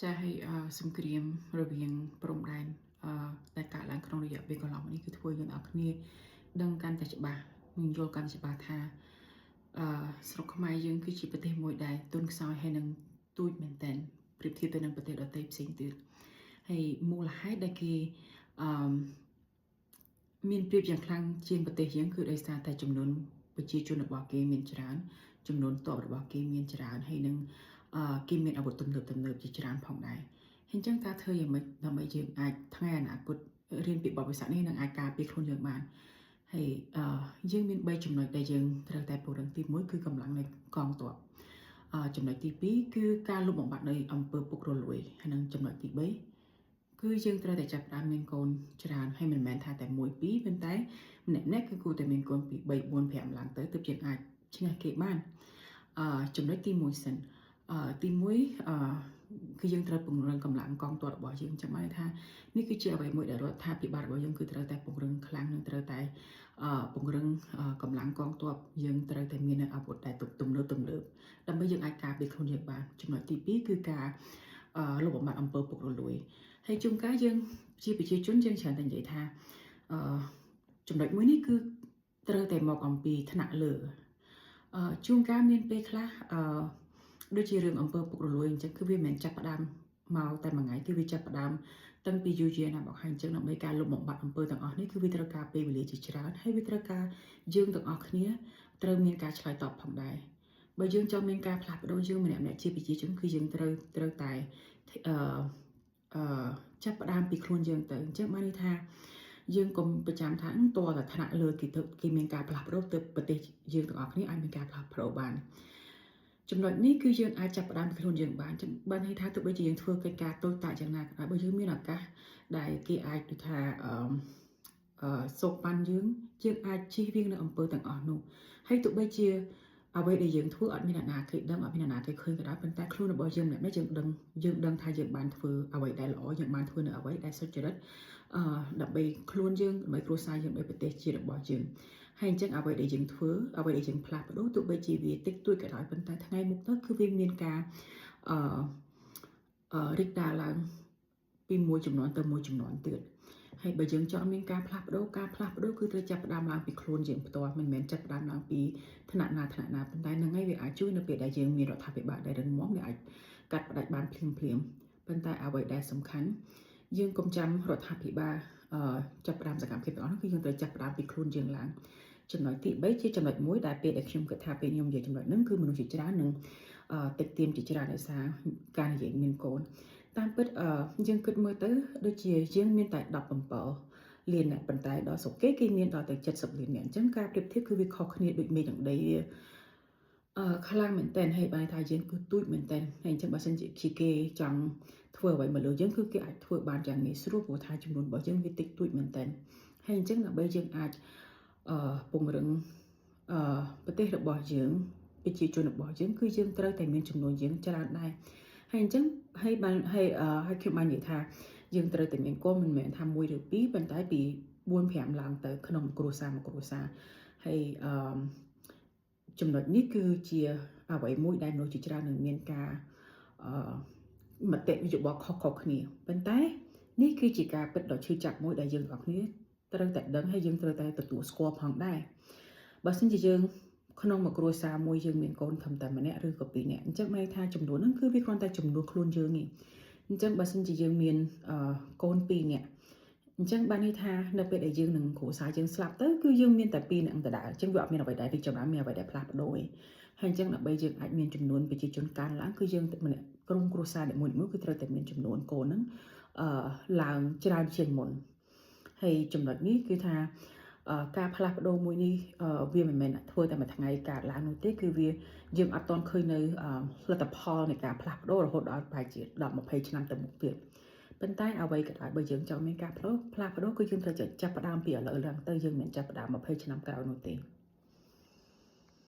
ចាហើយសង្គ្រាមរវាងព្រំដែនដែលកើតឡើងក្នុងរយៈពេលកន្លងមកនេះគឺធ្វើយើងអស់គ្នាដឹងកាន់តែច្បាស់និងយល់កាន់តែច្បាស់ថាស្រុកខ្មែរយើងគឺជាប្រទេសមួយដែលទន់ខ្សោយហើយនឹងទូចមែនទែនប្រៀបធៀបទៅនឹងប្រទេសដទៃផ្សេងទៀតហើយមូលហេតុដែលគេអឺមានប្រៀបយ៉ាងខ្លាំងជាងប្រទេសយើងគឺដោយសារតែចំនួនប្រជាជនរបស់គេមានច្រើនចំនួនទ័ពរបស់គេមានច្រើនហើយនឹងគេមានអាវុធទំនើបទំនើបជាច្រើនផងដែរហើយអញ្ចឹងតើធ្វើយ៉ាងម៉េចដើម្បីយើងអាចថ្ងៃអនាគតរៀនពីបទពិសោធន៍នេះនិងអាចការពារខ្លួនយើងបានហើយយើងមាន3ចំណុចដែលយើងត្រូវតែពង្រឹងទី1គឺកម្លាំងនៃកងទ័ពចំណុចទី2គឺការលុបបំបាត់នៃអំពើពុករលួយហើយនិងចំណុចទី3គឺយើងត្រូវតែចាប់ផ្ដើមមានកូនច្រើនហើយមិនមែនថាតែ1 2ប៉ុន្តែម្នាក់ៗគឺគួរតែមានកូនពី3 4 5ឡើងទៅទើបយើងអាចឈ្នះគេបានចំណុចទី1សិនទី1គឺយើងត្រូវពង្រឹងកម្លាំងកងទ័ពរបស់យើងចាំបានថានេះគឺជាអ្វីមួយដែលរដ្ឋាភិបាលរបស់យើងគឺត្រូវតែពង្រឹងខ្លាំងនិងត្រូវតែពង្រឹងកម្លាំងកងទ័ពយើងត្រូវតែមានអាវុធដែលទំនើបទំនើបដើម្បីយើងអាចការពារខ្លួនយើងបានចំណុចទី2គឺការលុបបំបាត់អំពើពុករលួយហើយជួនកាលយើងជាប្រជាជនយើងច្រើនតែនិយាយថាចំណុចមួយនេះគឺត្រូវតែមកអំពីថ្នាក់លើជួនកាលមានពេលខ្លះដូចជារឿងអំពើពុករលួយអញ្ចឹងគឺវាមិនមែនចាប់ផ្ដើមមកតែមួយថ្ងៃគឺវាចាប់ផ្ដើមតាំងពីយូរយារណាស់មកហើយអញ្ចឹងដើម្បីការលុបបំបាត់អំពើទាំងអស់នេះគឺវាត្រូវការពេលវេលាជាច្រើនហើយវាត្រូវការយើងទាំងអស់គ្នាត្រូវមានការឆ្លើយតបផងដែរបើយើងចង់មានការផ្លាស់ប្ដូរយើងម្នាក់ៗជាប្រជាជនគឺយើងត្រូវត្រូវតែអឺអឺចាប់ផ្ដើមពីខ្លួនយើងទៅអញ្ចឹងបានន័យថាយើងកុំប្រចាំថាតើតែថ្នាក់លើគេទៅគេមានការផ្លាស់ប្ដូរទៅប្រទេសយើងទាំងអស់គ្នាអាចមានការផ្លាស់ប្ដូរបានចំណុចនេះគឺយើងអាចចាប់ផ្ដើមពីខ្លួនយើងបានបានន័យថាទោះបីជាយើងធ្វើកិច្ចការតូចតាចយ៉ាងណាក៏ដោយបើយើងមានឱកាសដែលគេអាចដូចថាសូកប៉ាន់យើងយើងអាចជៀសវាងនៅអំពើទាំងអស់នោះហើយទោះបីជាអ្វីដែលយើងធ្វើអត់មានអ្នកណាគេដឹងអត់មានអ្នកណាគេឃើញក៏ដោយប៉ុន្តែខ្លួនរបស់យើងម្នាក់នេះយើងដឹងយើងដឹងថាយើងបានធ្វើអ្វីដែលល្អយើងបានធ្វើនៅអ្វីដែលសុចរិតដើម្បីខ្លួនយើងដើម្បីគ្រួសារយើងដើម្បីប្រទេសជាតិរបស់យើងហើយអញ្ចឹងអ្វីដែលយើងធ្វើអ្វីដែលយើងផ្លាស់ប្ដូរទោះបីជាវាតិចតួចក៏ដោយប៉ុន្តែថ្ងៃមុខទៅគឺវាមានការអឺអឺរីករាលឡើងពីមួយចំនួនទៅមួយចំនួនទៀតហើយបើយើងចង់មានការផ្លាស់ប្ដូរការផ្លាស់ប្ដូរគឺត្រូវចាប់ផ្ដើមឡើងពីខ្លួនយើងផ្ទាល់មិនមែនចាប់ផ្ដើមឡើងពីថ្នាក់ណាថ្នាក់ណាប៉ុន្តែនឹងឯងវាអាចជួយនៅពេលដែលយើងមានរដ្ឋាភិបាលដែលរឹងមាំវាអាចកាត់ផ្ដាច់បានភ្លាមភ្លាមប៉ុន្តែអ្វីដែលសំខាន់យើងកុំចាំរដ្ឋាភិបាលចាប់ផ្ដើមសកម្មភាពទាំងអស់នោះគឺយើងត្រូវចាប់ផ្ដើមពីខ្លួនយើងឡើងចំណុចទី3ជាចំណុចមួយដែលពេលដែលខ្ញុំគិតថាពេលខ្ញុំនិយាយចំណុចហ្នឹងគឺមនុស្សជាច្រើននឹងតិចទៀមជាច្រើនដោយសារការនិយាយមានកូនតាមពិតយើងគិតមើលទៅដូចជាយើងមានតែ17លានអ្នកប៉ុន្តែដល់ស្រុកគេគេមានដល់ទៅ70លានអ្នកអញ្ចឹងការប្រៀបធៀបគឺវាខុសគ្នាដូចមេឃនឹងដីវាខ្លាំងមែនតើហើយបានថាយើងគឺទូចមែនតើហើយអញ្ចឹងបើសិនជាគេចង់ធ្វើអ្វីមកលើយើងគឺគេអាចធ្វើបានយ៉ាងងាយស្រួលព្រោះថាចំនួនរបស់យើងវាតិចតួចមែនតើហើយអញ្ចឹងដើម្បីយើងអាចពង្រឹងប្រទេសរបស់យើងប្រជាជនរបស់យើងគឺយើងត្រូវតែមានចំនួនយើងច្រើនដែរហើយអញ្ចឹងហើយបានហើយហើយខ្ញុំបាននិយាយថាយើងត្រូវតែមានកូនមិនមែនថា1ឬ2ប៉ុន្តែពី4 5ឡើងទៅក្នុងគ្រួសារមួយគ្រួសារហើយចំណុចនេះគឺជាអ្វីមួយដែលមនុស្សជាច្រើននឹងមានការមតិយោបល់ខុសៗគ្នាប៉ុន្តែនេះគឺជាការពិតដ៏ឈឺចាប់មួយដែលយើងទាំងអស់គ្នាត្រូវតែដឹងហើយយើងត្រូវតែទទួលស្គាល់ផងដែរបើសិនជាយើងក្នុងមួយគ្រួសារមួយយើងមានកូនធំតែម្នាក់ឬក៏ពីរនាក់អញ្ចឹងមានន័យថាចំនួនហ្នឹងគឺវាគ្រាន់តែចំនួនខ្លួនយើងទេអញ្ចឹងបើសិនជាយើងមានកូនពីរនាក់អញ្ចឹងបានន័យថានៅពេលដែលយើងនឹងគ្រួសារយើងស្លាប់ទៅគឺយើងមានតែពីរនាក់ដដែលអញ្ចឹងវាអត់មានអ្វីដែលរីកចម្រើនមានអ្វីដែលផ្លាស់ប្ដូរទេហើយអញ្ចឹងដើម្បីយើងអាចមានចំនួនប្រជាជនកើនឡើងគឺយើងម្នាក់ក្រុមគ្រួសារនីមួយៗគឺត្រូវតែមានចំនួនកូនហ្នឹងឡើងច្រើនជាងមុនហើយចំណុចនេះគឺថាការផ្លាស់ប្ដូរមួយនេះវាមិនមែនធ្វើតែមួយថ្ងៃកើតឡើងនោះទេគឺវាយើងអត់ទាន់ឃើញនៅលទ្ធផលនៃការផ្លាស់ប្ដូររហូតដល់ប្រហែលជា10 20ឆ្នាំទៅមុខទៀតប៉ុន្តែអ្វីក៏ដោយបើយើងចង់មានការផ្លាស់ប្ដូរគឺយើងត្រូវចាប់ផ្ដើមពីឥឡូវឡើងទៅយើងមិនចាប់ផ្ដើម20ឆ្នាំក្រោយនោះទេ។